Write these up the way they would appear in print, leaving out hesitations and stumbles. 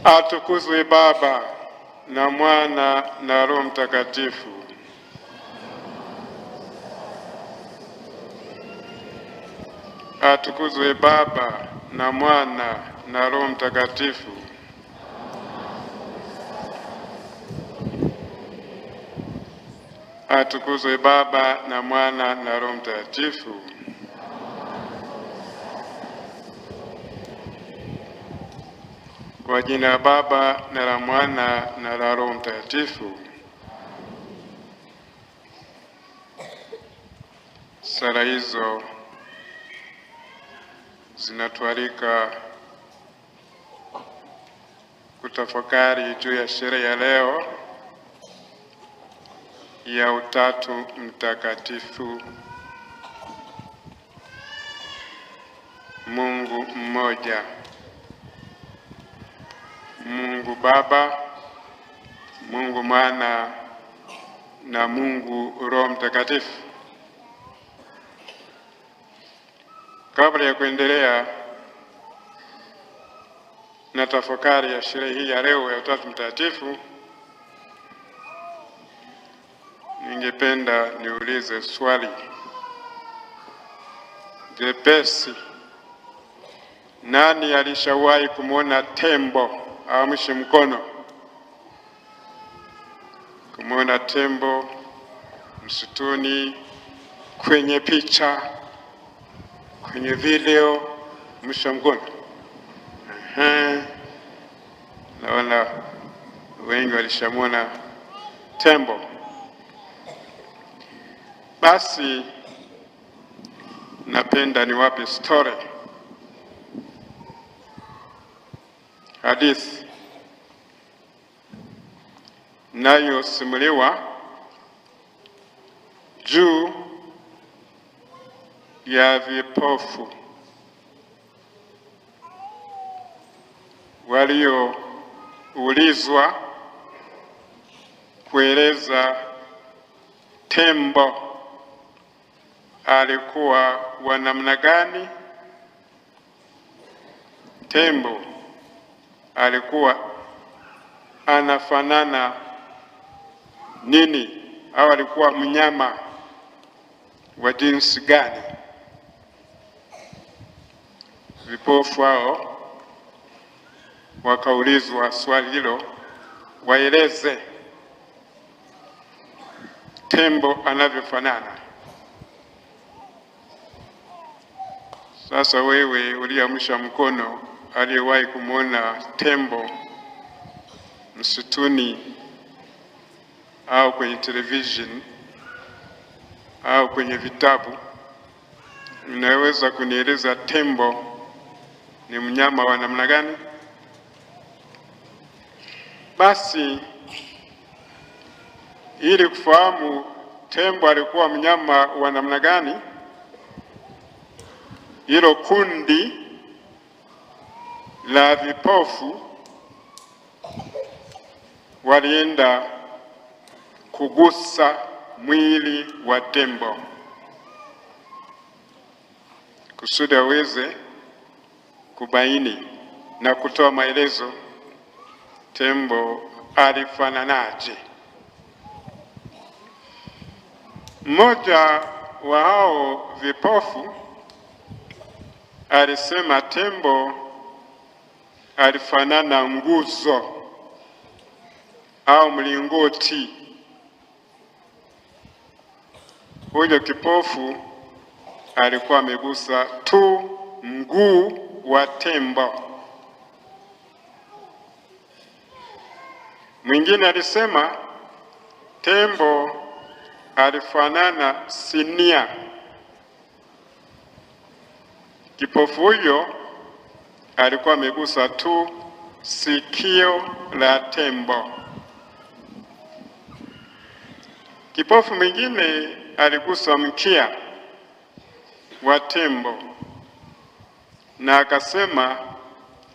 Atukuzwe Baba na Mwana na Roho Mtakatifu. Atukuzwe Baba na Mwana na Roho Mtakatifu. Atukuzwe Baba na Mwana na Roho Mtakatifu. Kwa jina la Baba na la Mwana na la Roho Mtakatifu. Sala hizo zinatualika kutafakari juu ya sherehe ya leo ya Utatu Mtakatifu, Mungu mmoja, Mungu Baba, Mungu Mwana na Mungu Roho Mtakatifu. Kabla ya kuendelea na tafakari ya sherehe hii ya leo ya Utatu Mtakatifu, ningependa niulize swali jepesi. Nani alishawahi kumwona tembo? Aamshe mkono. Kumwona tembo msituni, kwenye picha, kwenye video, amsha mkono. Ehe, naona wengi walishamwona tembo. Basi napenda niwape story, hadithi nayosimuliwa juu ya vipofu walioulizwa kueleza tembo alikuwa wa namna gani, tembo alikuwa anafanana nini, au alikuwa mnyama wa jinsi gani? Vipofu hao wakaulizwa swali hilo, waeleze tembo anavyofanana. Sasa wewe uliamsha mkono, aliyewahi kumwona tembo msituni au kwenye television au kwenye vitabu, unaweza kunieleza tembo ni mnyama wa namna gani? Basi ili kufahamu tembo alikuwa mnyama wa namna gani, hilo kundi la vipofu walienda kugusa mwili wa tembo kusudi aweze kubaini na kutoa maelezo tembo alifananaje. Mmoja wa hao vipofu alisema tembo alifanana nguzo au mlingoti. Huyo kipofu alikuwa amegusa tu mguu wa tembo. Mwingine alisema tembo alifanana sinia. Kipofu huyo alikuwa amegusa tu sikio la tembo. Kipofu mwingine aligusa mkia wa tembo na akasema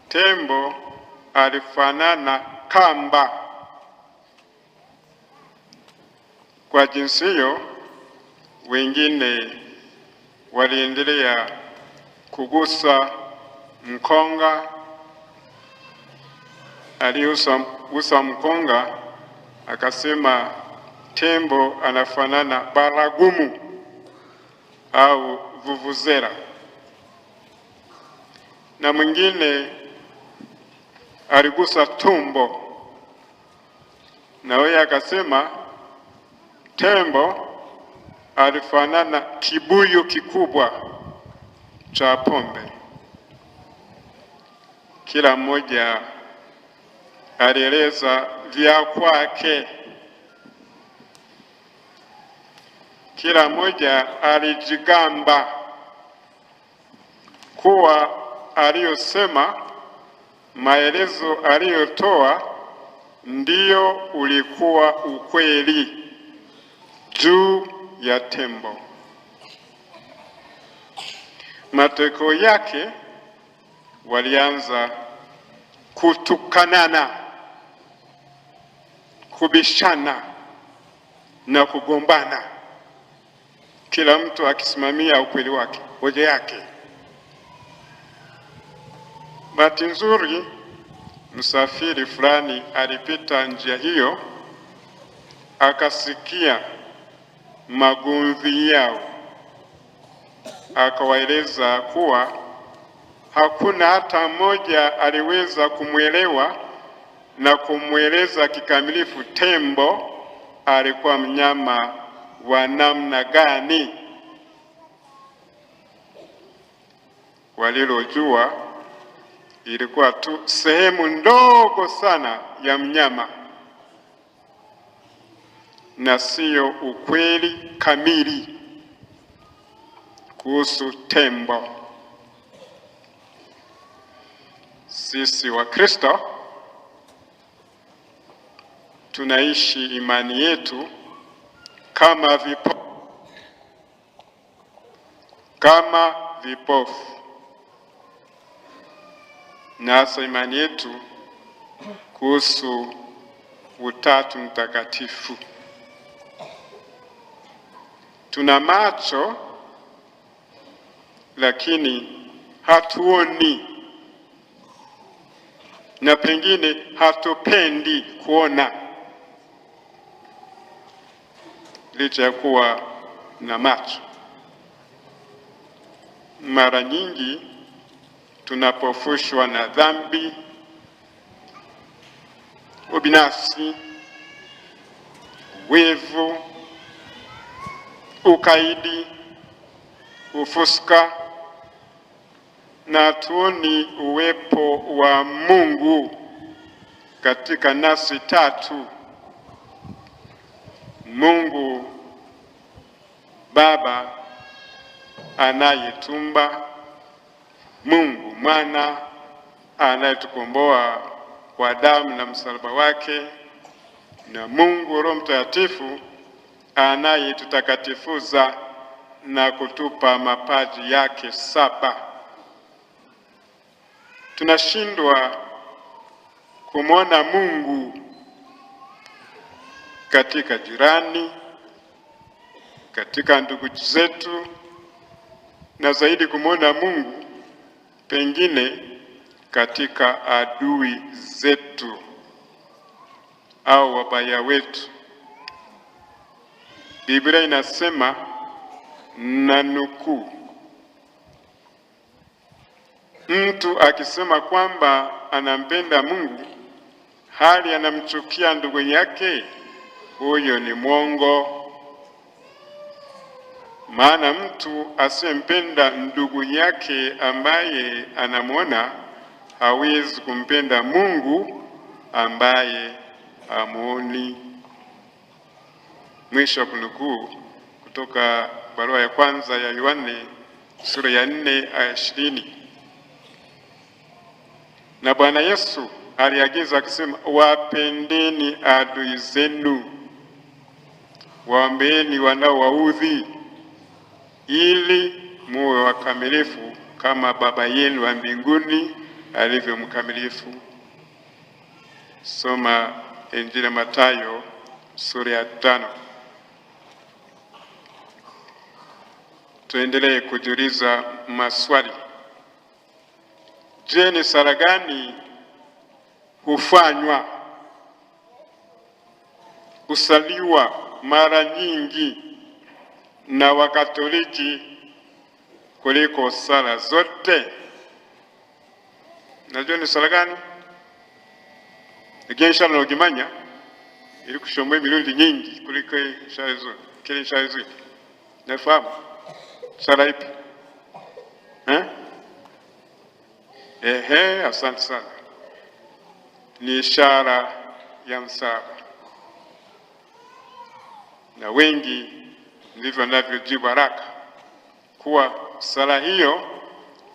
tembo alifanana kamba. Kwa jinsi hiyo, wengine waliendelea kugusa mkonga, Aliyeusa mkonga akasema tembo anafanana baragumu au vuvuzela, na mwingine aligusa tumbo, na yeye akasema tembo alifanana kibuyu kikubwa cha pombe. Kila mmoja alieleza vya kwake, kila mmoja alijigamba kuwa aliyosema, maelezo aliyotoa ndiyo ulikuwa ukweli juu ya tembo. Matokeo yake walianza kutukanana, kubishana na kugombana, kila mtu akisimamia ukweli wake, hoja yake. Bahati nzuri, msafiri fulani alipita njia hiyo, akasikia magomvi yao, akawaeleza kuwa hakuna hata mmoja aliweza kumwelewa na kumweleza kikamilifu tembo alikuwa mnyama wa namna gani. Walilojua ilikuwa tu sehemu ndogo sana ya mnyama na siyo ukweli kamili kuhusu tembo. Sisi Wakristo tunaishi imani yetu kama kama vipofu, na hasa imani yetu kuhusu Utatu Mtakatifu. Tuna macho lakini hatuoni, na pengine hatupendi kuona, licha ya kuwa na macho. Mara nyingi tunapofushwa na dhambi, ubinafsi, wivu, ukaidi, ufuska, na hatuoni uwepo wa Mungu katika nafsi tatu: Mungu Baba anayetumba, Mungu Mwana anayetukomboa kwa damu na msalaba wake, na Mungu Roho Mtakatifu anayetutakatifuza na kutupa mapaji yake saba. Tunashindwa kumwona Mungu katika jirani, katika ndugu zetu, na zaidi kumwona Mungu pengine katika adui zetu au wabaya wetu. Biblia inasema na nukuu, mtu akisema kwamba anampenda Mungu hali anamchukia ndugu yake, huyo ni mwongo. Maana mtu asiyempenda ndugu yake ambaye anamwona hawezi kumpenda Mungu ambaye hamuoni. Mwisho wa kunukuu kutoka barua ya kwanza ya Yohane sura ya 4 aya 20. Na Bwana Yesu aliagiza akisema, wapendeni adui zenu, waombeeni wanaowaudhi, ili muwe wakamilifu kama Baba yenu wa mbinguni alivyo mkamilifu. Soma Injili ya Mathayo sura ya 5. Tuendelee kujiuliza maswali. Je, ni sala gani hufanywa, husaliwa mara nyingi na Wakatoliki kuliko sala zote? Najua ni sala gani? Lakini inshallah nogimanya ili kushomwa emirundi nyingi kuliko inshallah zote, kile inshallah zote. Nafahamu sala ipi? Eh? Ehe, asante sana. Ni ishara ya msalaba, na wengi ndivyo wanavyojibu haraka kuwa sala hiyo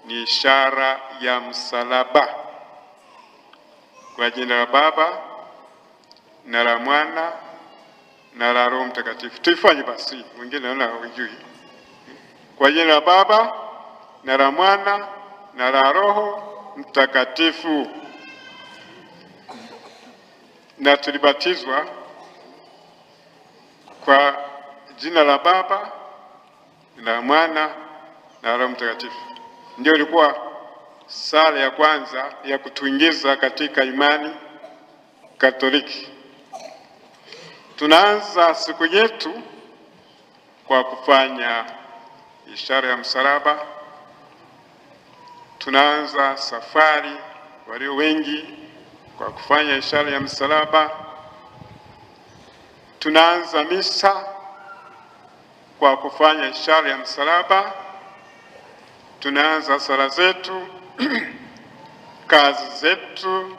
ni ishara ya msalaba. Kwa jina la Baba na la Mwana na la Roho Mtakatifu. Tuifanye basi, mwingine naona hujui. Kwa jina la Baba na la Mwana na la Roho Mtakatifu. Na tulibatizwa kwa jina la Baba na Mwana na Roho Mtakatifu. Ndio ilikuwa sala ya kwanza ya kutuingiza katika imani Katoliki. Tunaanza siku yetu kwa kufanya ishara ya msalaba. Tunaanza safari walio wengi kwa kufanya ishara ya msalaba. Tunaanza misa kwa kufanya ishara ya msalaba. Tunaanza sala zetu kazi zetu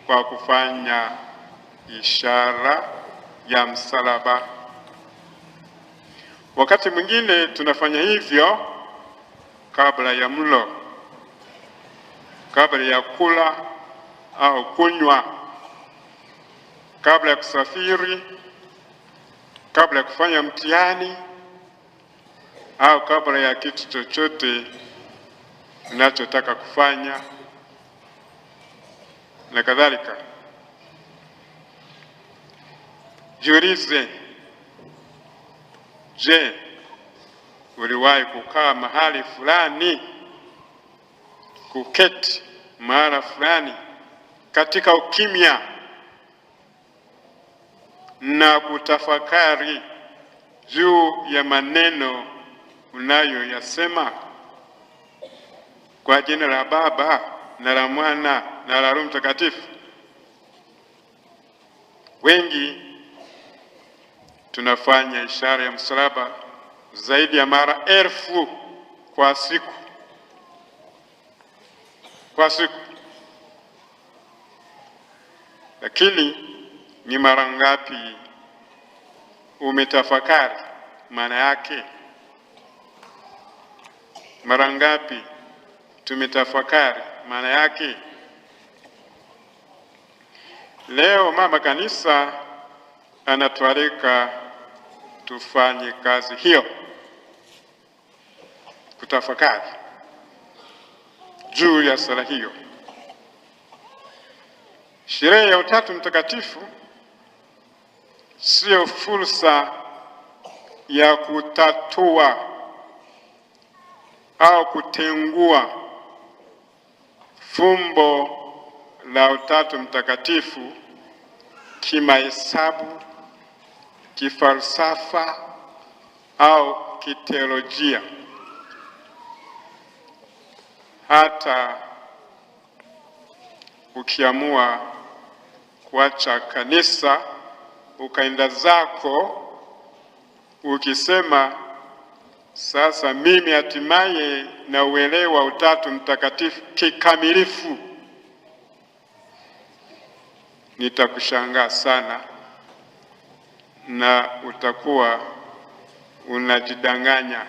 kwa kufanya ishara ya msalaba. Wakati mwingine tunafanya hivyo kabla ya mlo, kabla ya kula au kunywa, kabla ya kusafiri, kabla ya kufanya mtihani au kabla ya kitu chochote unachotaka kufanya na kadhalika. Jiulize, je, uliwahi kukaa mahali fulani, kuketi mahala fulani katika ukimya na kutafakari juu ya maneno unayoyasema? Kwa jina la Baba na la Mwana na la Roho Mtakatifu. Wengi tunafanya ishara ya msalaba zaidi ya mara 1000 kwa siku, kwa siku. Lakini ni mara ngapi umetafakari maana yake? Mara ngapi tumetafakari maana yake? Leo Mama Kanisa anatualika tufanye kazi hiyo, kutafakari juu ya sala hiyo. Sherehe ya Utatu Mtakatifu sio fursa ya kutatua au kutengua fumbo la Utatu Mtakatifu kimahesabu, kifalsafa au kiteolojia. Hata ukiamua kuacha kanisa ukaenda zako ukisema sasa mimi hatimaye na uelewa Utatu Mtakatifu kikamilifu, nitakushangaa sana na utakuwa unajidanganya,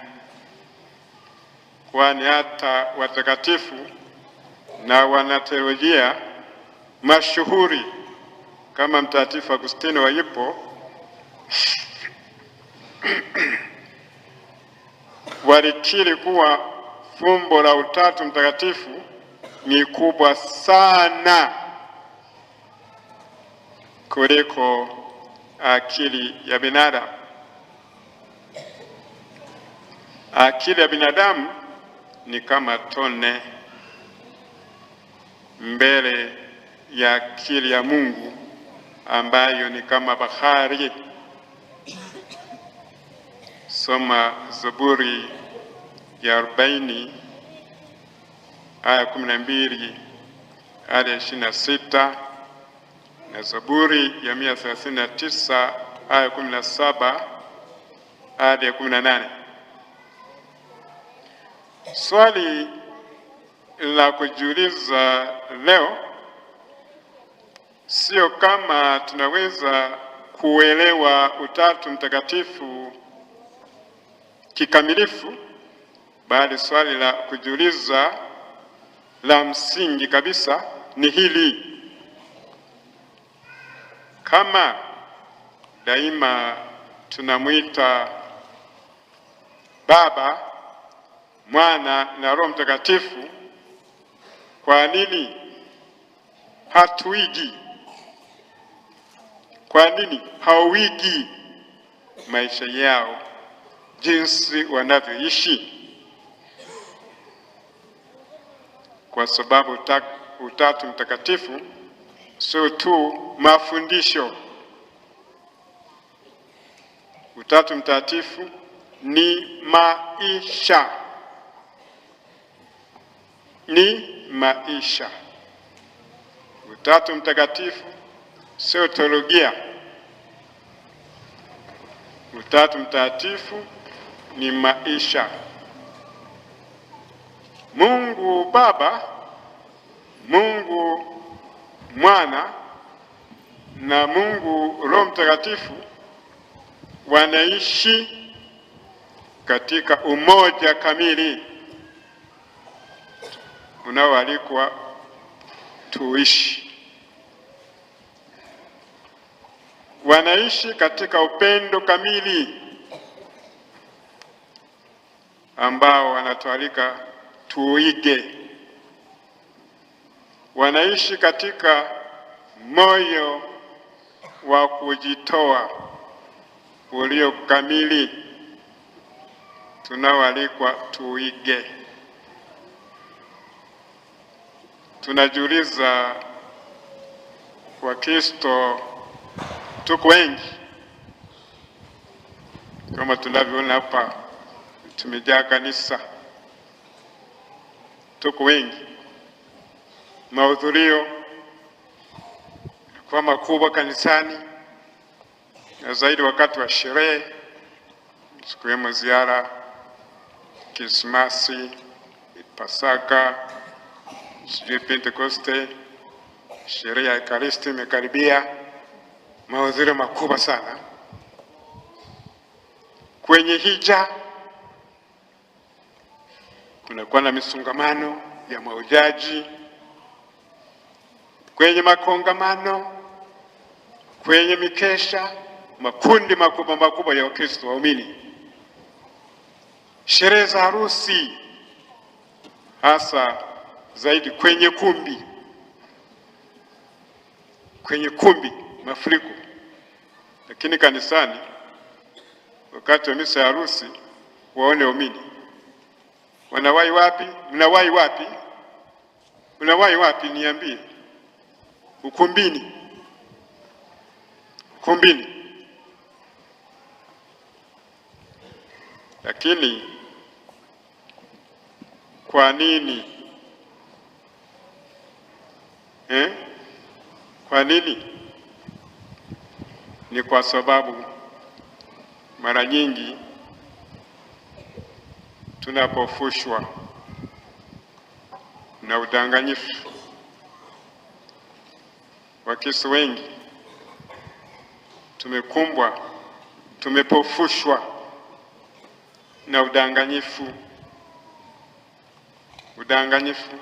kwani hata watakatifu na wanateolojia mashuhuri kama Mtakatifu Agustino wa Hippo walikiri kuwa fumbo la Utatu Mtakatifu ni kubwa sana kuliko akili ya binadamu. Akili ya binadamu ni kama tone mbele ya akili ya Mungu ambayo ni kama bahari. Soma Zaburi ya 40 aya 12 hadi 26 na Zaburi ya 139 aya 17 hadi ya 18. Swali la kujiuliza leo sio kama tunaweza kuelewa Utatu Mtakatifu kikamilifu, bali swali la kujiuliza la msingi kabisa ni hili: kama daima tunamwita Baba, Mwana na Roho Mtakatifu, kwa nini hatuigi? Kwa nini hauigi maisha yao jinsi wanavyoishi? Kwa sababu Utatu Mtakatifu sio tu mafundisho. Utatu Mtakatifu ni maisha, ni maisha. Utatu Mtakatifu sio teolojia. Utatu Mtakatifu ni maisha. Mungu Baba, Mungu Mwana na Mungu Roho Mtakatifu wanaishi katika umoja kamili unaoalikwa tuishi. Wanaishi katika upendo kamili ambao wanatualika tuige. Wanaishi katika moyo wa kujitoa ulio kamili tunaoalikwa tuige. Tunajiuliza, Wakristo tuko wengi kama tunavyoona hapa, tumejaa kanisa, tuko wengi, mahudhurio kwa makubwa kanisani, na zaidi wakati wa sherehe, zikiwemo ziara, Krismasi, Pasaka, sijui Pentekoste, sherehe ya Ekaristi imekaribia, mahudhurio makubwa sana. Kwenye hija kunakuwa na misongamano ya mahujaji, kwenye makongamano, kwenye mikesha, makundi makubwa makubwa ya Wakristo waumini, sherehe za harusi, hasa zaidi kwenye kumbi, kwenye kumbi mafuriko. Lakini kanisani wakati wa misa ya harusi waone waumini wanawai wapi? Mnawai wapi? Mnawai wapi? Niambie. Ukumbini, ukumbini. Lakini kwa nini eh? Kwa nini? Ni kwa sababu mara nyingi tunapofushwa na udanganyifu, Wakristo wengi tumekumbwa, tumepofushwa na udanganyifu. Udanganyifu.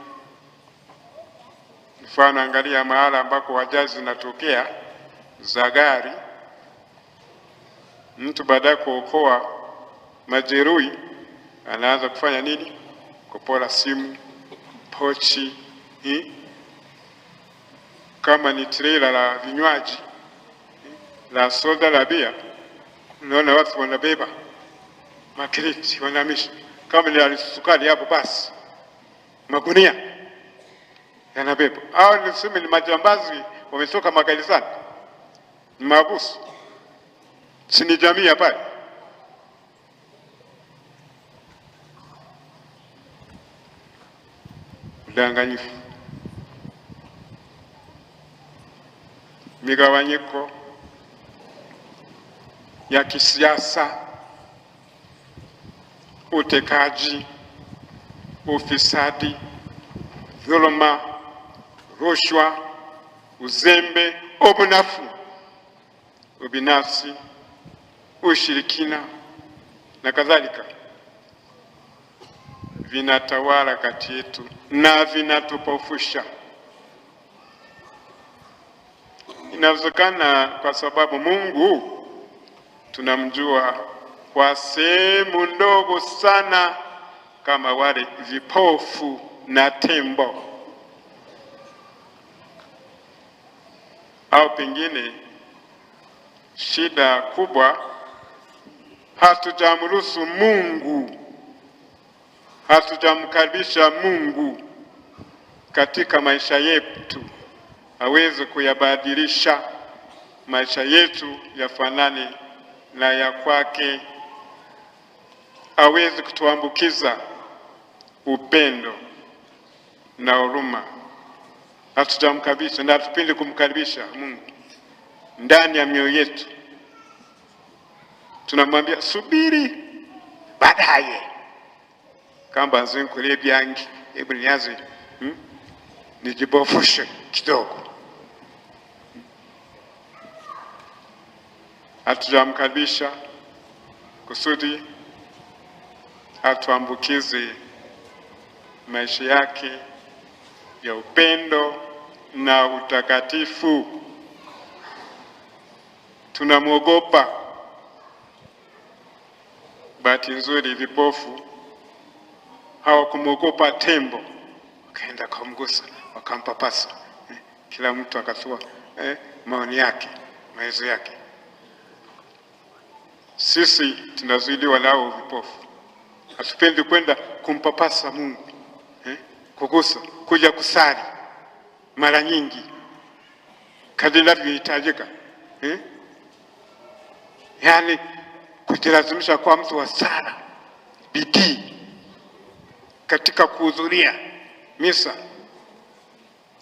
Mfano, angalia mahala ambako ajali zinatokea za gari, mtu baada ya kuokoa majeruhi anaanza kufanya nini? Kupora simu, pochi, Kama ni trela la vinywaji la soda la bia, unaona watu wanabeba makreti wanahamisha. Kama ni sukari hapo, basi magunia. Yanabebwa. Hao niseme ni majambazi wametoka magerezani, ni mahabusu, si ni jamii ya pale? Udanganyifu, migawanyiko ya kisiasa, utekaji, ufisadi, dhuluma, rushwa, uzembe, ubunafu, ubinafsi, ushirikina na kadhalika vinatawala kati yetu na vinatupofusha. Inawezekana kwa sababu Mungu tunamjua kwa sehemu ndogo sana, kama wale vipofu na tembo, au pengine shida kubwa hatujamruhusu Mungu, hatujamkaribisha Mungu katika maisha yetu aweze kuyabadilisha maisha yetu yafanane na ya kwake, aweze kutuambukiza upendo na huruma. Hatujamkaribisha na hatupende kumkaribisha Mungu ndani ya mioyo yetu. Tunamwambia subiri baadaye, kamba nzinkulie byangi, hebu nianze nijibofushe kidogo. Hatujamkaribisha kusudi atuambukize maisha yake ya upendo na utakatifu. Tunamwogopa. Bahati nzuri vipofu hawakumwogopa tembo, wakaenda kumgusa, wakampapasa, kila mtu akatoa maoni yake, maelezo yake. Sisi tunazuiliwa nao vipofu, hatupendi kwenda kumpapasa Mungu, kugusa, kuja kusali mara nyingi kadri inavyohitajika, Yaani kujilazimisha kwa mtu wa sala, bidii katika kuhudhuria misa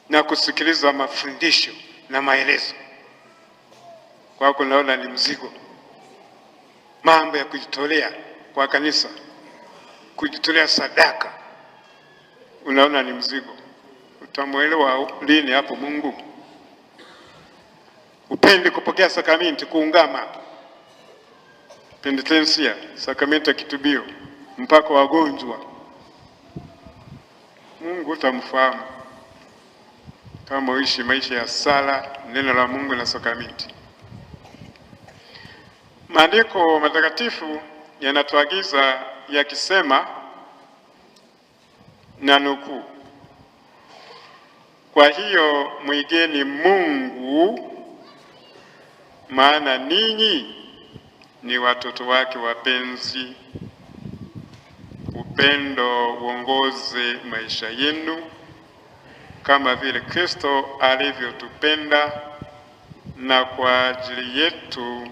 na kusikiliza mafundisho na maelezo. Kwako naona ni mzigo. Mambo ya kujitolea kwa kanisa, kujitolea sadaka, unaona ni mzigo. Utamuelewa lini hapo Mungu? Upende kupokea sakramenti, kuungama penitensia, sakramenti ya kitubio, mpaka wagonjwa. Mungu utamfahamu kama uishi maisha ya sala, neno la Mungu na sakramenti. Maandiko matakatifu yanatuagiza yakisema, na nukuu, kwa hiyo mwigeni Mungu, maana ninyi ni watoto wake wapenzi. Upendo uongoze maisha yenu kama vile Kristo alivyotupenda na kwa ajili yetu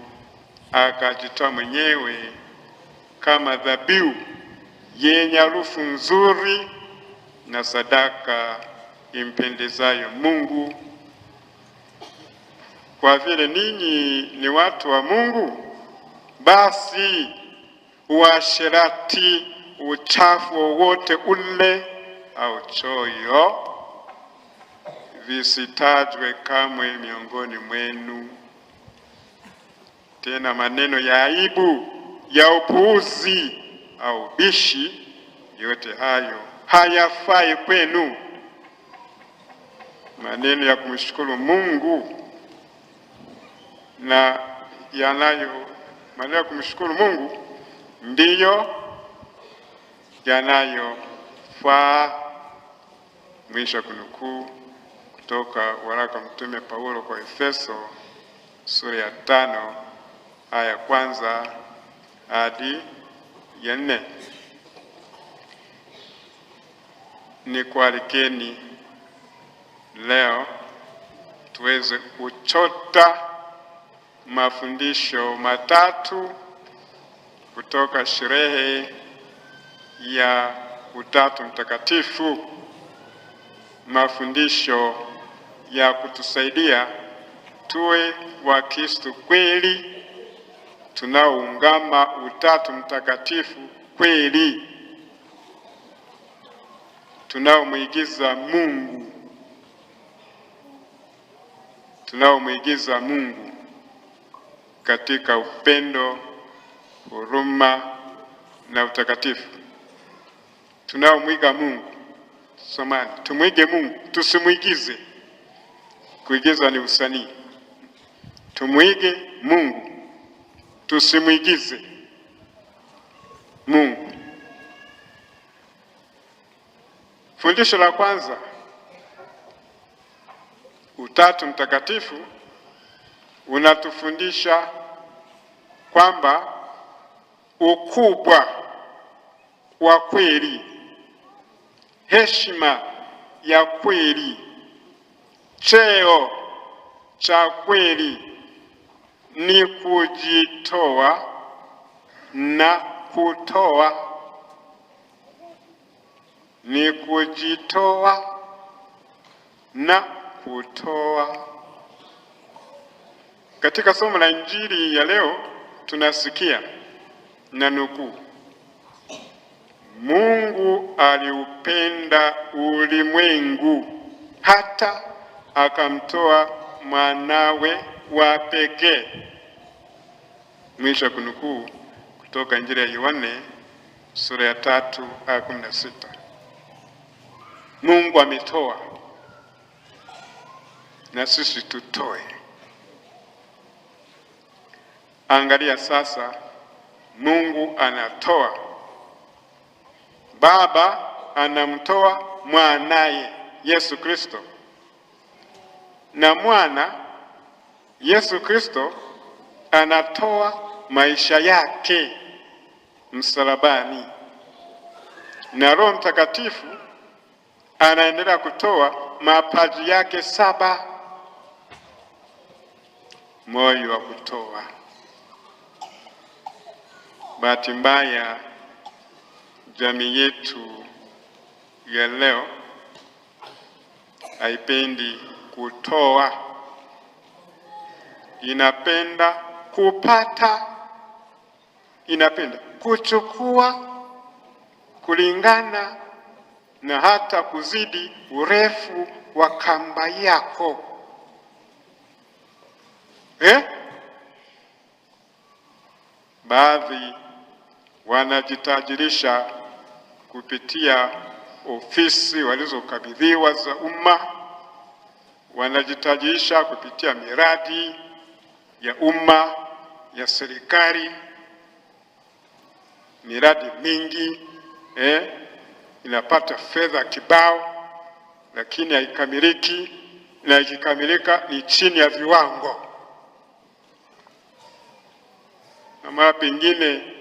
akajitoa mwenyewe kama dhabihu yenye harufu nzuri na sadaka impendezayo Mungu. Kwa vile ninyi ni watu wa Mungu, basi uasherati, uchafu wowote ule au choyo visitajwe kamwe miongoni mwenu. Tena maneno ya aibu, ya upuuzi au bishi, yote hayo hayafai kwenu. Maneno ya kumshukuru Mungu na yanayo maneno ya kumshukuru Mungu ndiyo yanayofaa. Mwisho kunukuu kutoka waraka Mtume Paulo kwa Efeso sura ya 5 aya 1 hadi ya 4. Nikualikeni Leo tuweze kuchota mafundisho matatu kutoka sherehe ya Utatu Mtakatifu, mafundisho ya kutusaidia tuwe Wakristo kweli tunaoungama Utatu Mtakatifu kweli, tunaomwigiza Mungu, tunaomwigiza Mungu katika upendo, huruma na utakatifu. Tunaomwiga Mungu, somani, tumwige Mungu, tusimwigize. Kuigiza ni usanii. Tumwige Mungu, tusimwigize Mungu. Fundisho la kwanza, Utatu Mtakatifu unatufundisha kwamba ukubwa wa kweli, heshima ya kweli, cheo cha kweli ni kujitoa na kutoa, ni kujitoa na kutoa. Katika somo la Injili ya leo tunasikia na nukuu, Mungu aliupenda ulimwengu hata akamtoa mwanawe wa pekee. Mwisho wa kunukuu kutoka Injili ya Yohane sura ya 3 aya 16. Mungu ametoa na sisi tutoe. Angalia sasa, Mungu anatoa, Baba anamtoa mwanaye Yesu Kristo, na mwana Yesu Kristo anatoa maisha yake msalabani, na Roho Mtakatifu anaendelea kutoa mapaji yake saba. Moyo wa kutoa. Bahati mbaya, jamii yetu ya leo haipendi kutoa, inapenda kupata, inapenda kuchukua kulingana na hata kuzidi urefu wa kamba yako eh? Baadhi wanajitajirisha kupitia ofisi walizokabidhiwa za umma, wanajitajirisha kupitia miradi ya umma ya serikali, miradi mingi inapata fedha kibao, lakini haikamiliki, na ikikamilika ni chini ya viwango. Na mara pengine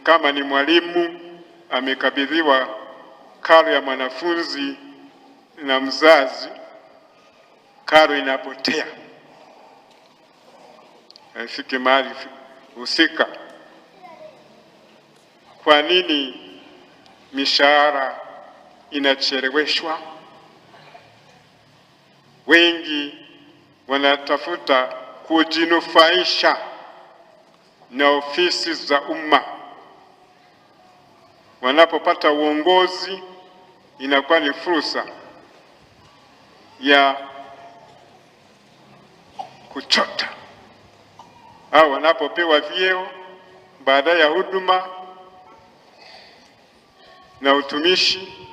kama ni mwalimu amekabidhiwa karo ya mwanafunzi na mzazi, karo inapotea, haifiki mahali husika. Kwa nini mishahara inacheleweshwa? Wengi wanatafuta kujinufaisha na ofisi za umma. Wanapopata uongozi, inakuwa ni fursa ya kuchota, au wanapopewa vyeo baada ya huduma na utumishi,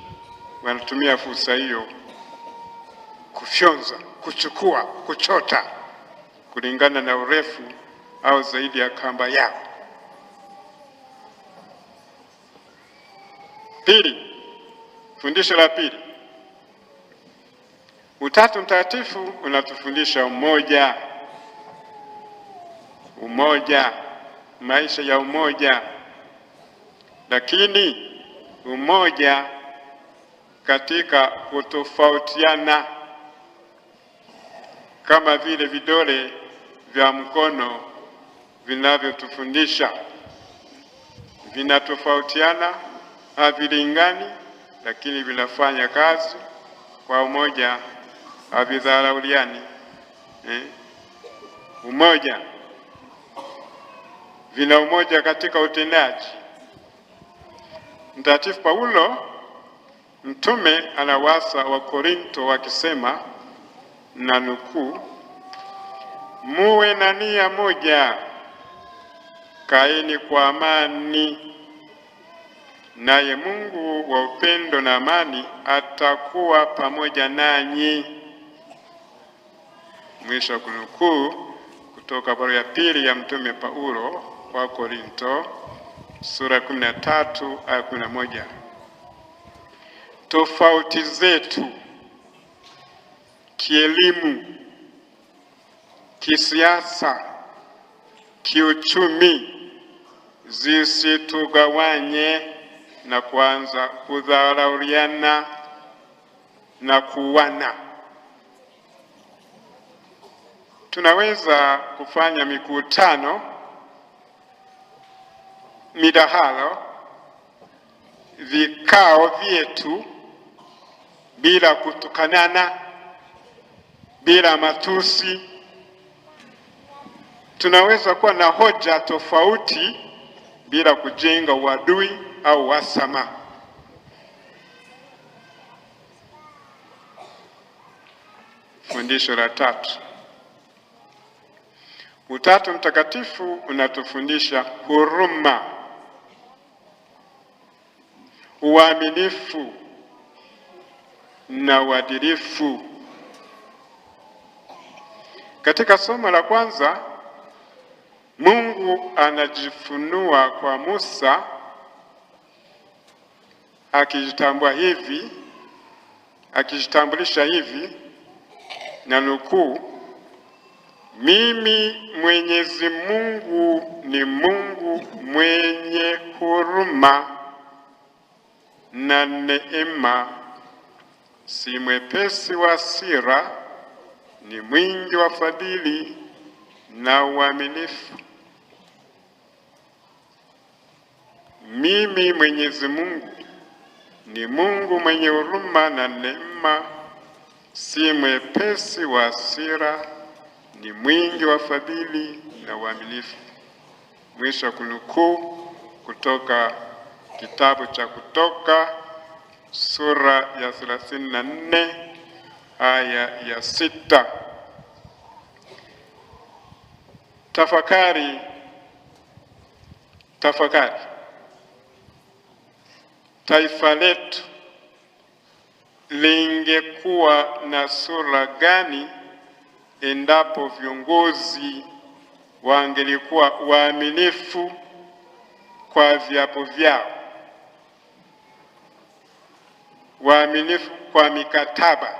wanatumia fursa hiyo kufyonza, kuchukua, kuchota kulingana na urefu au zaidi ya kamba yao. Pili, fundisho la pili, Utatu Mtakatifu unatufundisha umoja. Umoja, maisha ya umoja, lakini umoja katika kutofautiana. kama vile vidole vya mkono vinavyotufundisha. Vinatofautiana, havilingani, lakini vinafanya kazi kwa umoja, havidharauliani. Umoja, vina umoja katika utendaji. Mtakatifu Paulo mtume anawasa wa Korinto wakisema, na nukuu, muwe na nia moja, kaeni kwa amani, naye Mungu wa upendo na amani atakuwa pamoja nanyi. Mwisho wa kunukuu kutoka barua ya pili ya mtume Paulo kwa Korinto sura ya 13 aya 11. Tofauti zetu kielimu, kisiasa, kiuchumi zisitugawanye na kuanza kudharauliana na kuuana. Tunaweza kufanya mikutano, midahalo, vikao vyetu bila kutukanana, bila matusi. Tunaweza kuwa na hoja tofauti bila kujenga uadui au uhasama. Fundisho la tatu. Utatu Mtakatifu unatufundisha huruma, uaminifu na uadilifu. Katika somo la kwanza, Mungu anajifunua kwa Musa akijitambua hivi, akijitambulisha hivi na nukuu, mimi Mwenyezi Mungu ni Mungu mwenye huruma na neema, si mwepesi wa hasira, ni mwingi wa fadhili na uaminifu. Mimi Mwenyezi Mungu ni Mungu mwenye huruma na neema, si mwepesi wa hasira, ni mwingi wa fadhili na uaminifu. Mwisho wa kunukuu kutoka kitabu cha Kutoka sura ya 34 aya ya 6. Tafakari, tafakari. Taifa letu lingekuwa na sura gani endapo viongozi wangelikuwa waaminifu kwa viapo vyao, waaminifu kwa mikataba?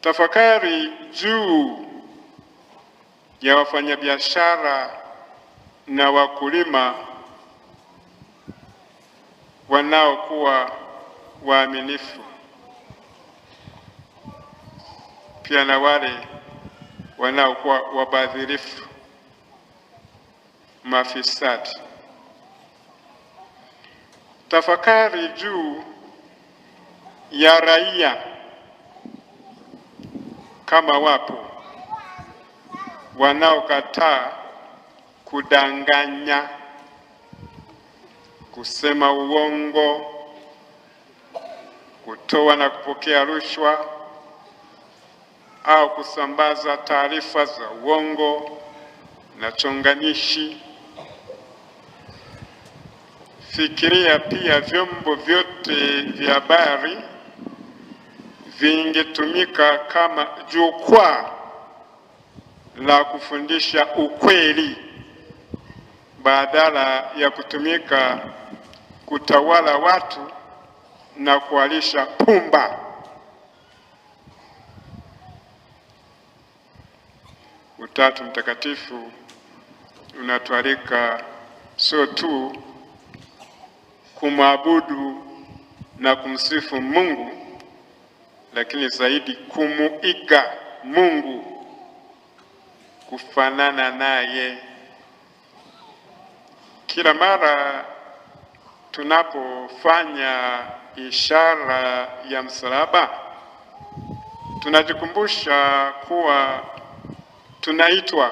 Tafakari juu ya wafanyabiashara na wakulima wanaokuwa waaminifu, pia na wale wanaokuwa wabadhirifu, mafisadi. Tafakari juu ya raia kama wapo wanaokataa kudanganya, kusema uongo, kutoa na kupokea rushwa au kusambaza taarifa za uongo na chonganishi. Fikiria pia vyombo vyote vya habari vingetumika kama jukwaa la kufundisha ukweli badala ya kutumika kutawala watu na kuwalisha pumba. Utatu Mtakatifu unatualika sio tu kumwabudu na kumsifu Mungu, lakini zaidi kumuiga Mungu, kufanana naye. Kila mara tunapofanya ishara ya msalaba, tunajikumbusha kuwa tunaitwa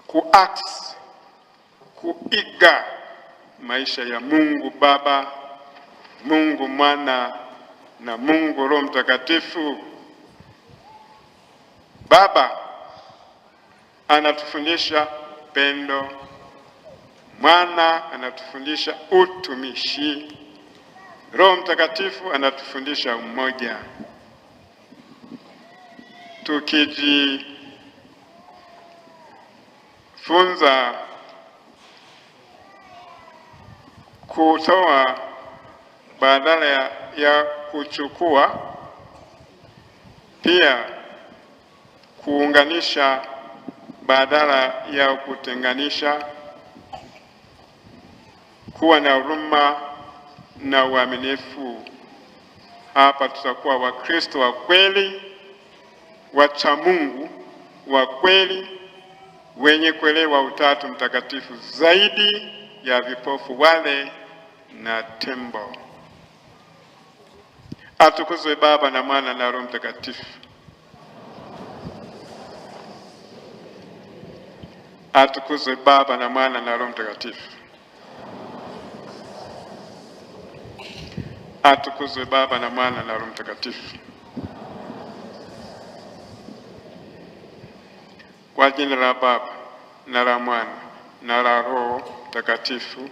kuaksi, kuiga maisha ya Mungu Baba, Mungu Mwana na Mungu Roho Mtakatifu. Baba anatufundisha pendo, Mwana anatufundisha utumishi, Roho Mtakatifu anatufundisha umoja. Tukijifunza kutoa badala ya kuchukua, pia kuunganisha badala ya kutenganisha, kuwa na huruma na uaminifu. Hapa tutakuwa Wakristo wa kweli, wacha Mungu wa kweli, wenye kuelewa Utatu Mtakatifu zaidi ya vipofu wale na tembo. Atukuzwe Baba na Mwana na Roho Mtakatifu. Atukuzwe Baba na Mwana na Roho Mtakatifu. Atukuzwe Baba na Mwana na Roho Mtakatifu. Kwa jina la Baba na la Mwana na la Roho Mtakatifu.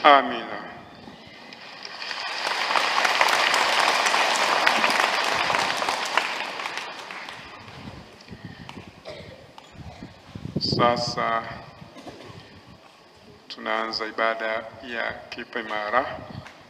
Amina. Sasa tunaanza ibada ya kipaimara.